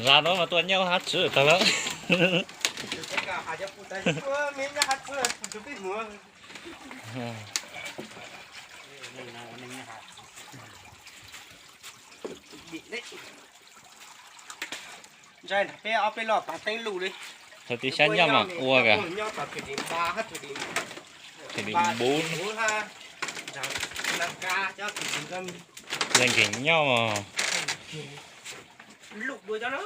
Zaj no mas tuaj nyob hab tswv tag lawm. Ntshai nrog peb ob peb los pas teeb lug li. Thaum tib sab nyob mas ua ka. Nyob tom thwm dim npa hab thwm dim, thwm dim npa npub hab, nrog na ka cov thwm dim zeeg nkeeg nyob. Lub dua cov no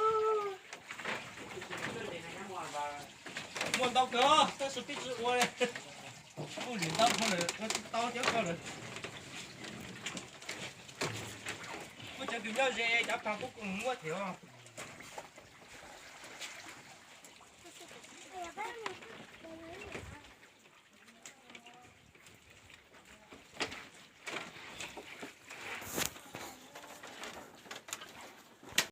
muaj ntau kawg, tab sis peb tsis ua li. Kuj lwm ntau dhau lawm, ua tsis tau cov ko lawm. Muab cov twg nyob ze cov pag kuj muab thiab os.